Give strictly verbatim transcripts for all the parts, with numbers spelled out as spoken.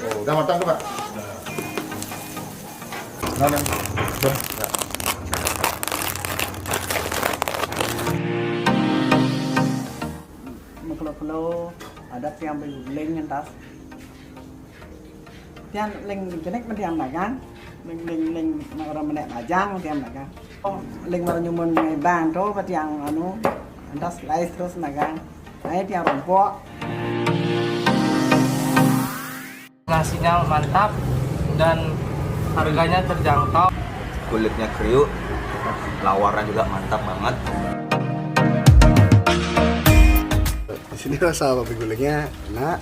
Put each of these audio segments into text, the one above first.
Oh, udah matang tuh, Pak? Udah. Nah, nah. Udah. Ya. Mengkelo-kelo, ada tiang beli guling ngentas. Tiang ling jenik meh tiang dagang. Ling, ling, ling, orang menek bajang tiang dagang. Oh, ling orang nyumun ngai bang tu, ba tiang anu, antas lais terus dagang. Ai tiang rompok. Nasinya mantap dan harganya terjangkau. Kulitnya kriuk, lawarnya juga mantap banget. Di sini rasa babi gulingnya enak,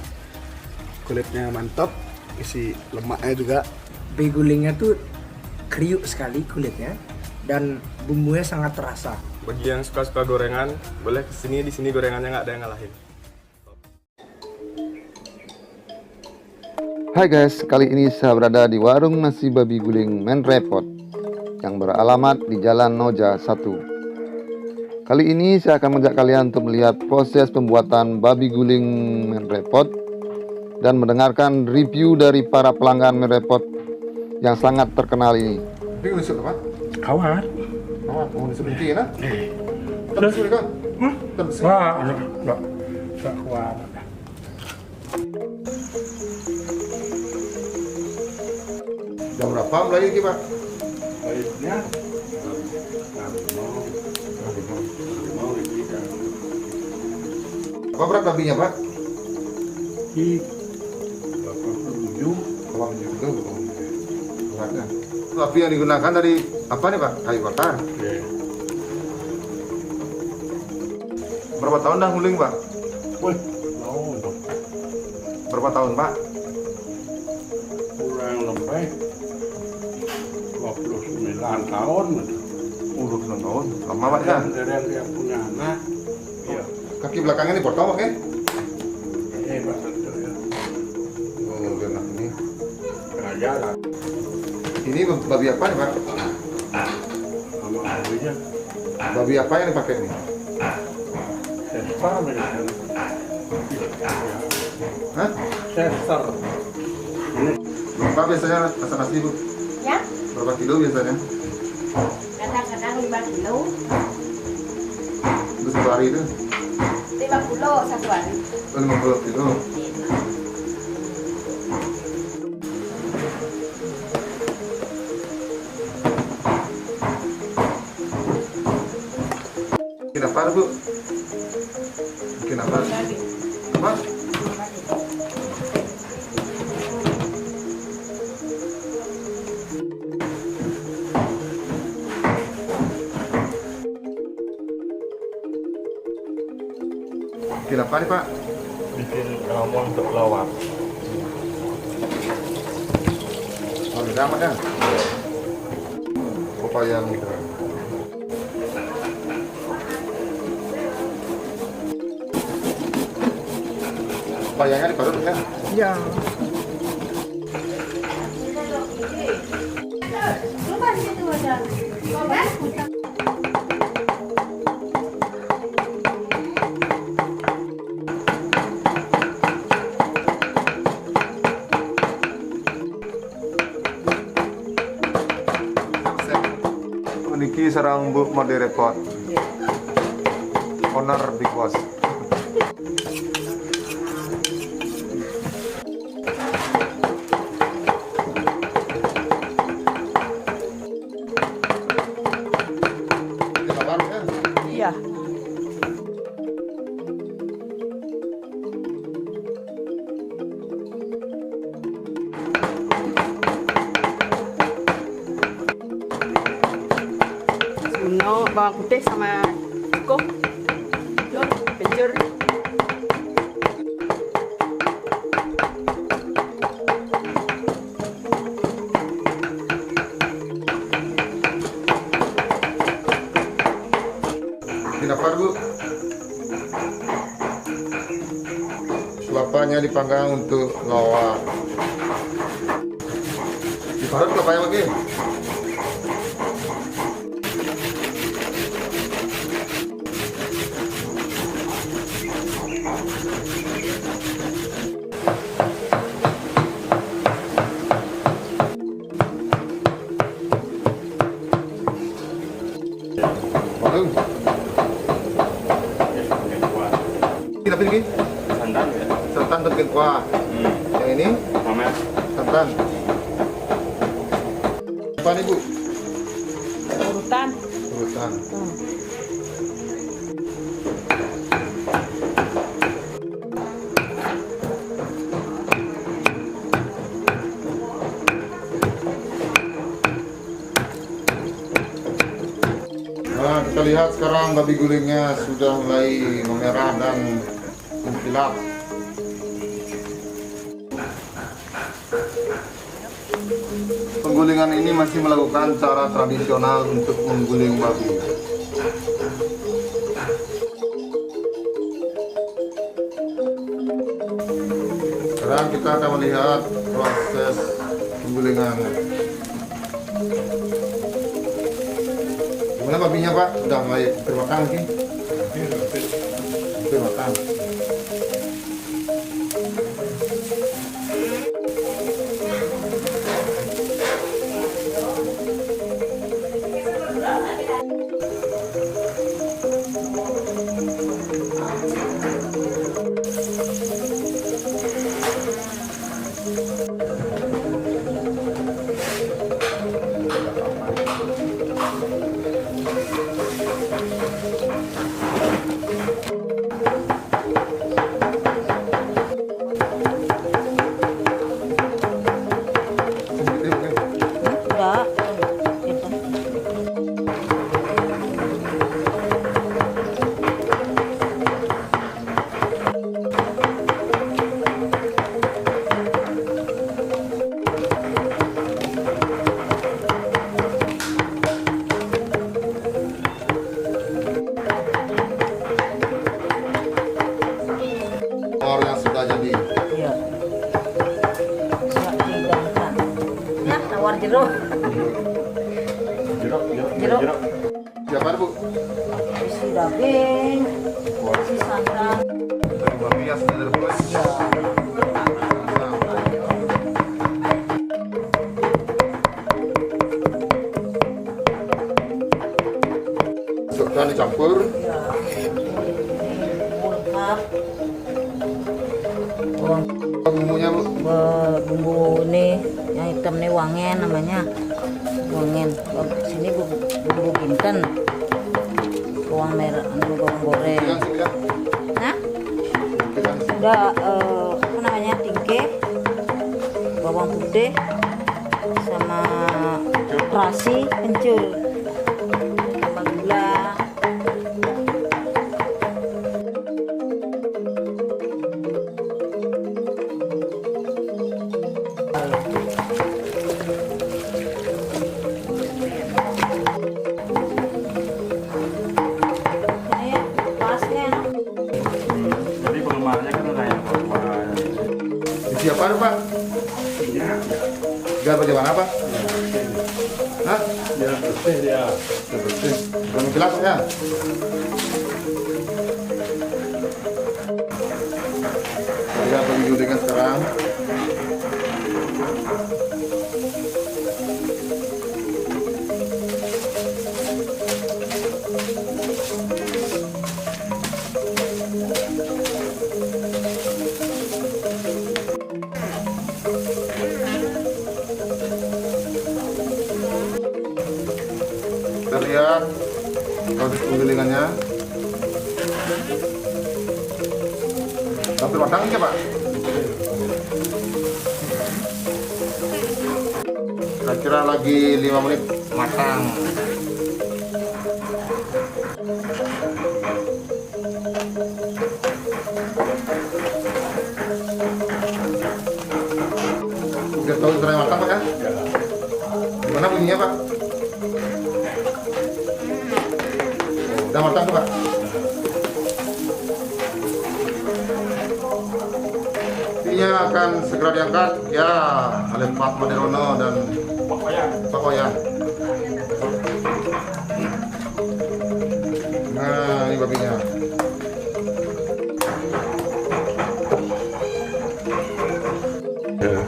kulitnya mantap, isi lemaknya juga. Babi gulingnya tuh kriuk sekali kulitnya dan bumbunya sangat terasa. Bagi yang suka-suka gorengan, boleh ke sini. Di sini gorengannya nggak ada yang ngalahin. Hai guys, kali ini saya berada di warung nasi babi guling Men Repot yang beralamat di Jalan Noja satu. Kali ini saya akan mengajak kalian untuk melihat proses pembuatan babi guling Men Repot dan mendengarkan review dari para pelanggan Men Repot yang sangat terkenal ini. Ini udah siap, Pak? Kawat. Kawat, mau disebut ya, nah? Eh. Terus, kan? Hah? Terus. Wah, enggak, enggak. Enggak kuat. Jam berapa mulai ini, Pak? Mulainya jam enam. Jam enam. Jam enam ini kan. Apa berat babinya, Pak? Di delapan puluh tujuh. Delapan puluh tujuh kilo. Beratnya. Babi yang digunakan dari apa nih, Pak? Kayu bakar? Iya. Berapa tahun dah nguling, Pak? Wih, tahun. Berapa tahun, Pak? Kurang lebih dua puluh sembilan tahun. Oh, dua puluh sembilan tahun. Lama, Pak, ya? Dari, dari yang dia punya anak. Iya. Kaki belakangnya dipotong, Pak, ya? Ini, Pak, betul, ya. Oh, udah enak ini. Sengaja lah. Ini bab-, babi apa nih, Pak? Sama aja. Babi apa yang dipakai nih? Sesar, Amerika. Hah? Sesar. Ini. Berapa biasanya masak nasi, Bu? Ya? Berapa kilo biasanya? Kadang-kadang lima kilo. Itu satu hari itu? Lima puluh satu hari. Oh, lima puluh kilo. Iya. Bikin apa, Bu? Bikin apa? Apa? Bikin apa nih, Pak? Bikin ramuan untuk lawar. Oh, udah amat ya? Pepayanya gitu. Pepayanya diparut ya? Ya. Niki sareng Bu Mode Repot. Owner Big Boss. Iya. Semeno, bawang putih sama cukup. Yuk, kencur. Ini apa, Bu? Kelapanya dipanggang untuk lawar. Diparut kelapanya lagi. Kuah. Yang ini? Santan. Apa nih, Bu? Urutan. Urutan. Nah, kita lihat sekarang babi gulingnya sudah mulai memerah dan mengkilap. Penggulingan ini masih melakukan cara tradisional untuk mengguling babi. Sekarang kita akan melihat proses penggulingan. Gimana babinya, Pak? Udah mulai hampir matang mungkin? Hampir matang. Enggak. Telur yang sudah jadi. Iya. Sudah dihidangkan. Nah, tawar jeruk. Jeruk, jeruk, jeruk. Jeruk. Siapa, Bu? Isi daging, isi santan. Daging babi ya, sudah direbus. Iya. Masukkan, dicampur. Iya. Ini bumbu lengkap. Bawang. Bumbunya, Bu? Be-, bumbu ini, yang hitam ini wangen namanya. Wangen. Sini bumbu, bumbu kinten. Bawang merah, anu, bawang goreng. Hah? Ada, eh, apa namanya, tingkih, bawang putih, sama terasi, kencur, tambah gula. Jadi pengemarannya kan udah yang apa? Isi apa, Pak? Iya. Biar bagaimana, Pak? Hah? Biar bersih dia. Biar bersih. Belum gelap ya? Kita tunggu dengan sekarang. Kita lihat proses penggilingannya. Hampir matang aja, Pak. Kira-kira lagi lima menit matang. Udah tahu setengah matang, Pak, ya? Gimana bunyinya, Pak? Udah matang tuh, Pak? Ini akan segera diangkat, ya, oleh Pak Maderono dan Pak Wayan. Pak Wayan. Nah, ini babinya. Ya.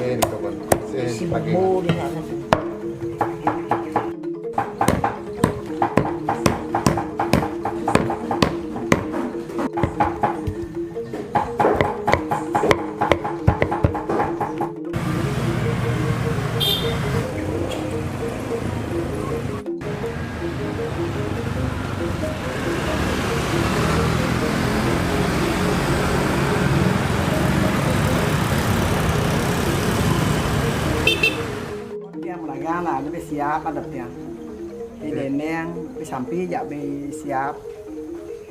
Ini kawan. Ini pakai. Tiang melaga lah, lebih siap ada tiang. Di dendeng, di samping jak lebih siap.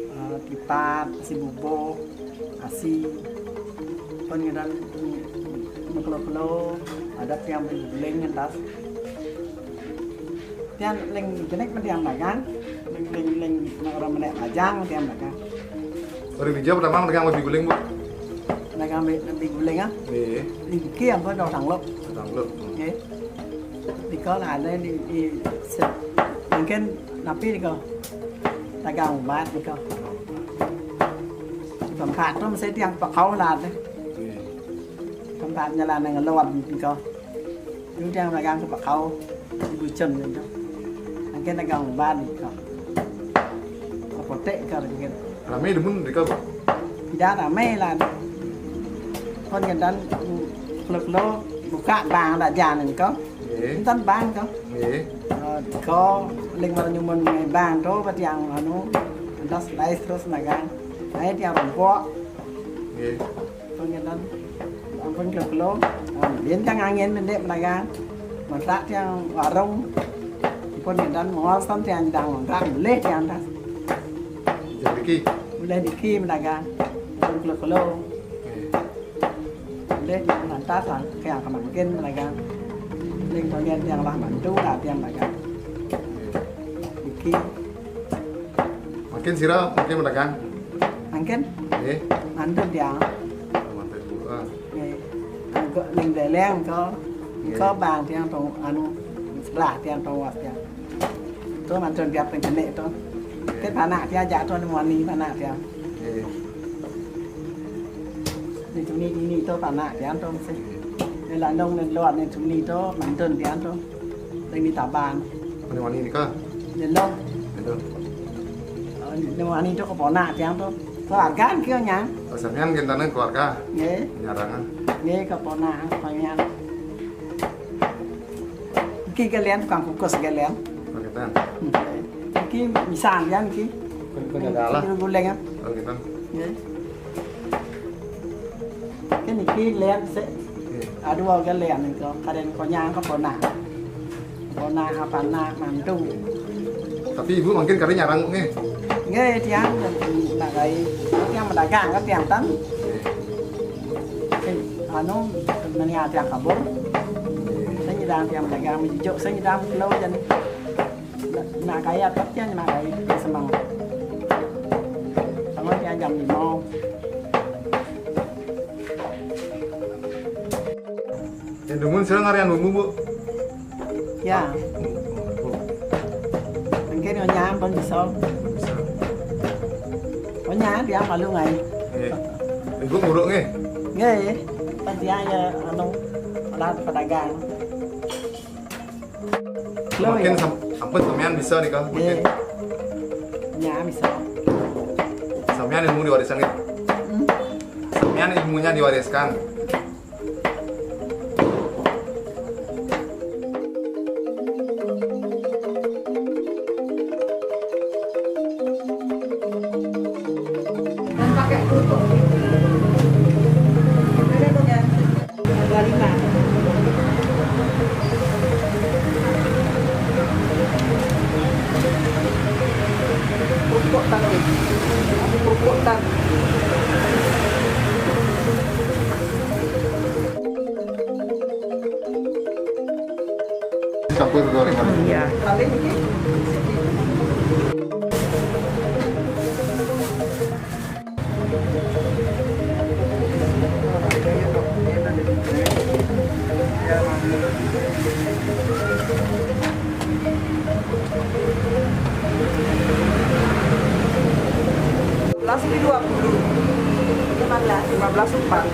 Eh, tipat, asi bubuk, asi. Pun ngedan mekelo-kelo, ada tiang beli guling ngentas. Tiang ling jenik men tiang dagang, ling, ling, ling, nak orang menek pajang tiang dagang. Orang bija pertama dagang babi guling, Bu? Dagang babi, babi guling, ah? Iya. Di biki apa, dong tanglok. Tanglok. Oke. Diko lah ada di, di se-, mungkin napi diko. Dagang ubat diko. Tempat tu mesti tiang pakau lah deh. Iya. Tempat jalan yang lewat diko. Itu tiang dagang ke pakau di Bucem tu. Mungkin dagang ubat diko. Apotek ke mungkin. Ramai demun diko, Bu? Tidak ramai lah. Kon ngedan kelo-kelo buka bang dak jan ko. Nggih. Enten bang ko. Nggih. Eh, ko ling mara nyumun ngai bang tu, ba tiang anu, entas lais terus nagang. Ai tiang rompok. Nggih. Kon ngedan. Ampun kelo-kelo. Ah, din tiang angin mendek menagang. Masak tiang warung. Ampun ngedan, mongol san tiang jedang ngontrak, boleh tiang tas. Jadi ki? Boleh diki menagang. Ampun kelo-kelo. Nggih. Deh, lantas lah, kayak kemangkin dagang. Ling pengen tiang lah bantu lah tiang dagang. Iki. Mangkin sira mangkin dagang? Mangkin? Nggih. Mantun tiang. Mantun, Bu. Ah. Nggih. Anggo ning deleng ko. Nggih. Ko bang tiang tong anu sebelah tiang tong was tiang. Tu mantun biar penjenik tu. Ket panak dia jak tu nemu ani panak dia. Nggih. Ni tu ni, ni tu panak dia tu mesti. Ni landung ni luar ni tu ni tu mantun dia tu. Ni ni taban. Nemu ani ni ka? Ni lo. Ni tu. Oh, nemu ani tu keponak dia tu. Keluarga ni kau nyang. Oh, sampean gentane keluarga? Nggih. Nyarangan. Nggih, keponak sampean. Iki galian tukang kukus galian. Oh, gitu. Hmm. Iki misal ya iki. Kun, kun ada lah. Iki guling ya. Oh, gitu. Nggih. Kan iki lian sik. Nggih. Aduh, galian iki. Karen konyang keponak. Ponak apa nak mantu. Tapi ibu mungkin kali nyarang nggih. Nggih, tiang nak gai. Tiang medagang kan tiang tan. Nggih. Eh, anu, meni tiang kabur. Saya nyidang tiang medagang, menjujuk saya nyidang kelo jan. Nak kaya apa tiang nak gai, tiang semang. Sama tiang jam lima. Yang demun sira ngarian bumbu, Bu? Ya. Mungkin nyonya pun bisa. Bisa. Nyonya dia malu ngai. Nggih. Ibu nguruk nggih? Nggih. Kan dia ya anu, alat pedagang. Lo mungkin ya? Sam-, ampun sampean bisa nih, Kak. Nggih. Mungkin. Ya, bisa. Sampean ilmu diwariskan nggih? Hmm. Sampean ilmunya diwariskan. Kerupuk tahu. Aku kerupuk tahu. Campur gorengan. Iya. Belas di dua puluh. Lima belas. Lima belas empat.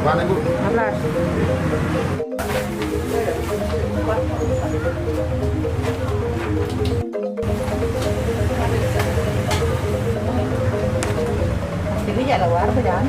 Mana, Bu? Lima belas. Ini ya luar, jangan.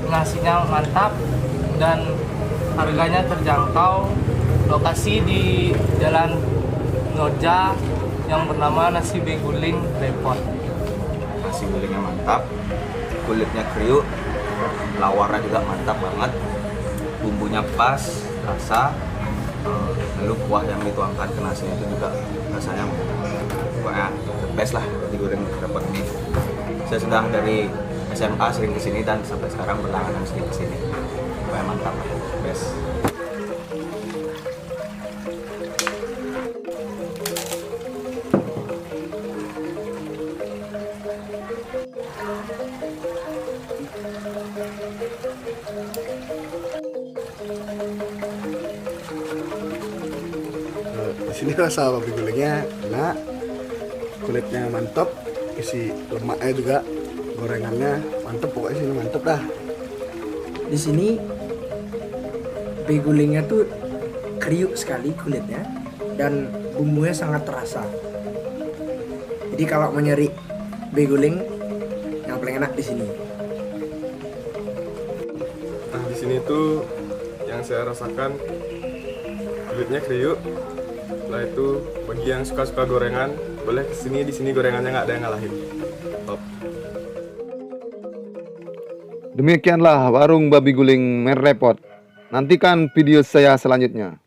Nasinya mantap dan harganya terjangkau. Lokasi di Jalan Noja yang bernama Nasi Beguling Depot. Nasi gulingnya mantap, kulitnya kriuk, lawarnya juga mantap banget, bumbunya pas, rasa, eh, lalu kuah yang dituangkan ke nasinya itu juga rasanya pokoknya the best lah di goreng tempat ini. Saya sudah dari S M A sering kesini dan sampai sekarang berlangganan sering kesini. Pokoknya mantap lah, best. Eh, di sini rasa babi gulingnya enak, kulitnya mantap, isi lemaknya juga, gorengannya mantap, pokoknya sini mantap dah. Di sini babi gulingnya tuh kriuk sekali kulitnya dan bumbunya sangat terasa. Jadi kalau mau nyari babi guling yang paling enak di sini. Nah, di sini tuh yang saya rasakan kulitnya kriuk. Setelah itu, bagi yang suka-suka gorengan, boleh ke sini. Di sini gorengannya nggak ada yang ngalahin. Top. Demikianlah warung babi guling Merepot. Nantikan video saya selanjutnya.